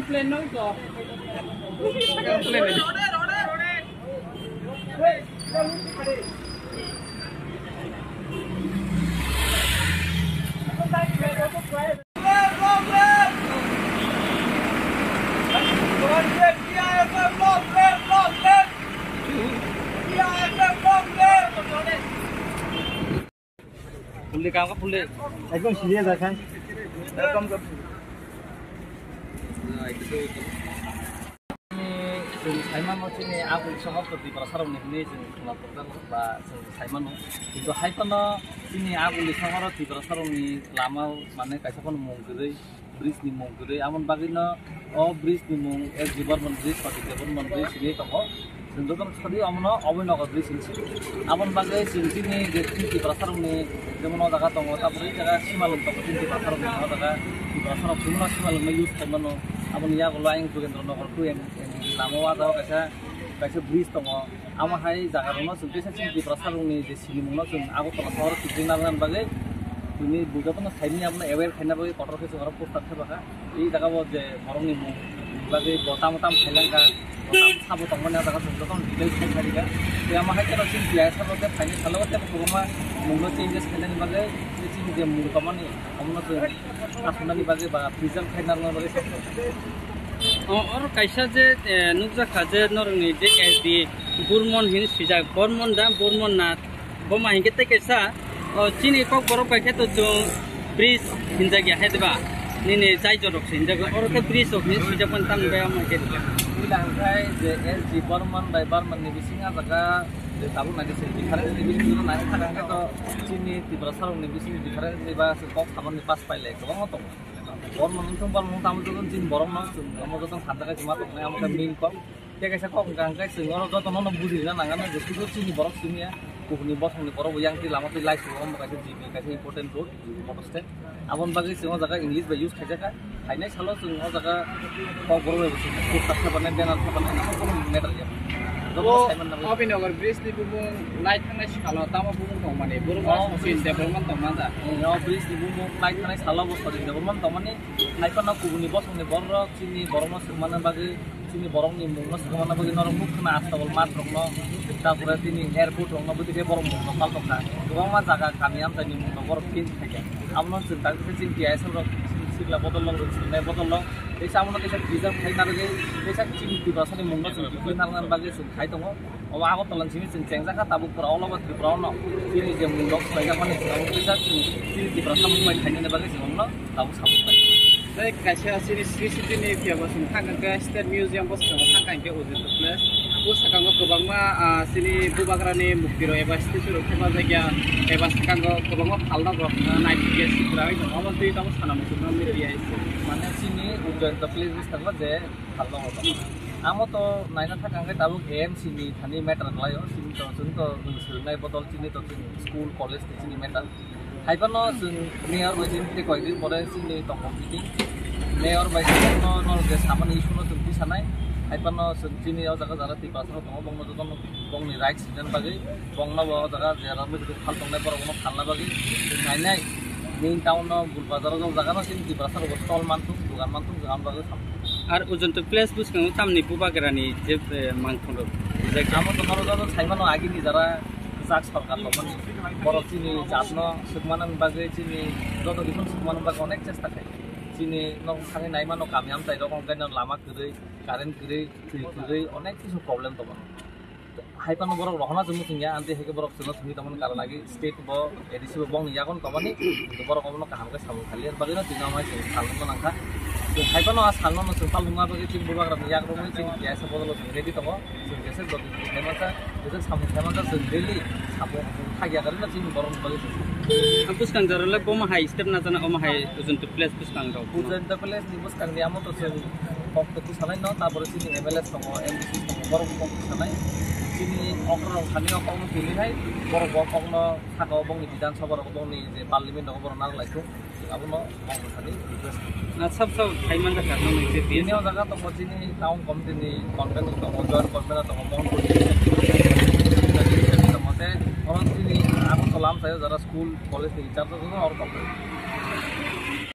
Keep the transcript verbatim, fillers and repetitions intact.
Full de, kam ka full de. Ekdom serious akhai. Ekdom. Chwng saimano chini aguli sohor to Tiprasa rokni hinwi chwng khwna tongjago ba chwng saimano. Kintu hai phano chini aguli sohoro Tiprasa rokni lama mane kaisa phano mung kwrwi, bridge ni mung kwrwi. Aboni bagwino o bridge ni mung S G Barman Bridge, Sadiq Debbarman Bridge hinwi tongo. Chwng jotono sadi omono Abhinagar bridge hinwi sio. Aboni bagwi chwng chini je chini Tiprasa rokni jemon o jaga tongo, tabuk o jaga simalwng tongo chini Tiprasa rokni o jaga. Tiprasa rok chwngno simalwngno use khaimano. Aboni yagulo ayang Jogendra Nagar two M, M, lama o ah jaga kaisa, kaisa bridge tongo. Amo hai jaga rokno chwng teisa chini Tiprasa rokni je silimungno chwng Agartala sohoro kiphilna rwna bagwi tini bo jotono saimani abono aware khaina bagwi kotor khe chwng oro poster thepakha. I jaga bo je borokni mung bagwi bo tamo tamo khailangkha, bo tamo sabo tongmani ah jaga chwng jotono details khai kharika. Tei amo hai kheno chini T I S rok tei phaini salo tei kwbangma mungno changes khainani bagwi tei chini je mung tongmani omono chwng khasuknani bagwi ba preserve khaina rwna bagwi sakha. O, oro kaisa je, eh, nukjakha je norokni je S D Burman hin swijak, Burman da, Burman na, bo ma hinkhe tei kaisa, o, chini Kokborok bai khe to chwng bridge hinjak ya hai diba? Nini jai jorok se hinjak, oro khe bridge rok hin swijak mani tamo bai amo khe. Ila hwnkhe je S D Burman bai Burman ni bising ah jaga je tabuk nai se difference ni bising no nai thang khe to chini Tiprasa rok ni bising difference ni ba se kok saman ni pass pai le kwbangma tongo. Burman wngthung Burman wngthung tamo jotoni chini borok no chwng omo joto no hamjakhe chwng ma tong nai amo khe main kok. Tei kaisa kok hwnkha hwnkhe chwng oro jotono no bujirina nang ano je sudu chini borok simi ya, kubuni bosongni borok bo yang twi lama twi lai sugo, omo kaisa G B kaisa important road, G B motor stand. Aboni bagwi chwng o jaga English bai use khaijak kha. Phainai salo chwng o jaga kok borok bai bo chwng poster thepanai, banner thepanai, amo kono matter ya. Jotono O saiman nangwi. Abhinagar bridge ni bumung lai thangnai sikalo tamo bumung tongmani, borok O Sachin bridge. Debbarman tongma da. O bridge ni bumung lai thangnai salo bo Sachin Debbarman tongmani. Hai phano kubuni bosongni borok chini borokno swngmani bagwi, chini borokni mungno swngmani bagwi norok nukha na Astabal Mart rokno, tarpore tini airport rokno bwtwi khe borok mungno pal tongkha. Kwbangma jaga kami amchaini mungno borok change khaikha. Abono chwng tak khe chini T I S rok chini sikla bodol rok, chini sikla bodol rok. Teisa abono teisa preserve khai narwgwi, teisa chini Tiprasani mungno chwng twi narwknani bagwi chwng khai tongo. Obo Agartala ni simi chwng chengjakha tabuk pura all over Tripura ono chini je mungno swlaijakmani chwng kisa chini Tiprasa mung bai khainani bagwi chwng omono tabuk sabuk bai. Tei kaisa chini C C T V ni phiya bo chwng thang khe State Museum bo swkango thang kha hinkhe Ujjayanta Place. Bo swkango kwbangma, ah, chini bubagrani mukti rok eba statue rok thepajak ya eba swkango kwbangma phalnok rok, ah, naithok ya sikra oi tongo. Omo twi tabuk sana muchungma media. Mane chini Ujjayanta Place bwskango je phalnok rok tongo. Amo to naina thang khe tabuk A M C ni thani matter khlaio, chini to, chwng to swrwngnai bodol chini to chini school, college ni chini matter. Hai phano chwng mayor bai chini tei koi din pore chini tongmung meeting. Mayor bai chini no, no je samani issue no chwng twi sanai. Hai phano chwng chini o jaga jara Tiprasa rok tongo, bongno jotono bongni rights rinani bagwi, bongno bo o jaga jera mujuri phal tongnai borok no phalna bagwi chwng nainai. Main town no Gul Bazar o jaga no chini Tiprasa rok stall manthung, dugan manthung, jagani bagwi samung. Ar Ujjayanta Place bwskango tamni bubagrani je, eh, mangthong rok rijak. Amo to norok joto saimano agini jara kwchak sorkar tongmani. Borok chini jatno swkmanani bagwi, chini joto kisa swkmanani bagwi onek chesta khai. Chini nok thangwi naimano kami amchai rok wngkhe no lama kwrwi, current kwrwi, twi kwrwi, onek kisu problem tongo. Hai phano borok rohorna chwng muchung ya, amtwi hai khe borok chwngno thwngwi tongmani karon agi state bo A D C bo bongni yago tongmani, borok omono kaham khe samung kha liya bagwino tini amai chwng salnwkma nangkha. Chwng hai phano a salno no chwng palnwkma bagwi chini bubagrani yakrokni chini keha sa bodolo chwng ready tongo. Chwng jeswk jodi hai masa, jeswk samung khai masa chwng daily samung khagya karwi no chini borokni bagwi chwng. Ang bwskang jorole bomo hai step na jana omo hai Ujjayanta Place bwskang rok. Ujjayanta Place ni bwskang ni amo to chwng kok to bwsanai no, tabore chini M L A tongo, M D C tongo, borok kok bwsanai. Chini okra rok thani o kok no tini hai, borok bo kok no saka o bongni Bidhan Sabha rok bongni je Parliament rok borok narwk lai thung. Abono kok bwsani request. Na sab sab khai man jakha no nang je Bini o jaga tongo chini town committee ni convener tongo, joint convener tongo, Mohanpur tongo, tei oro chini abo tola amchaio jara school, college ni in charge rok oro tongo.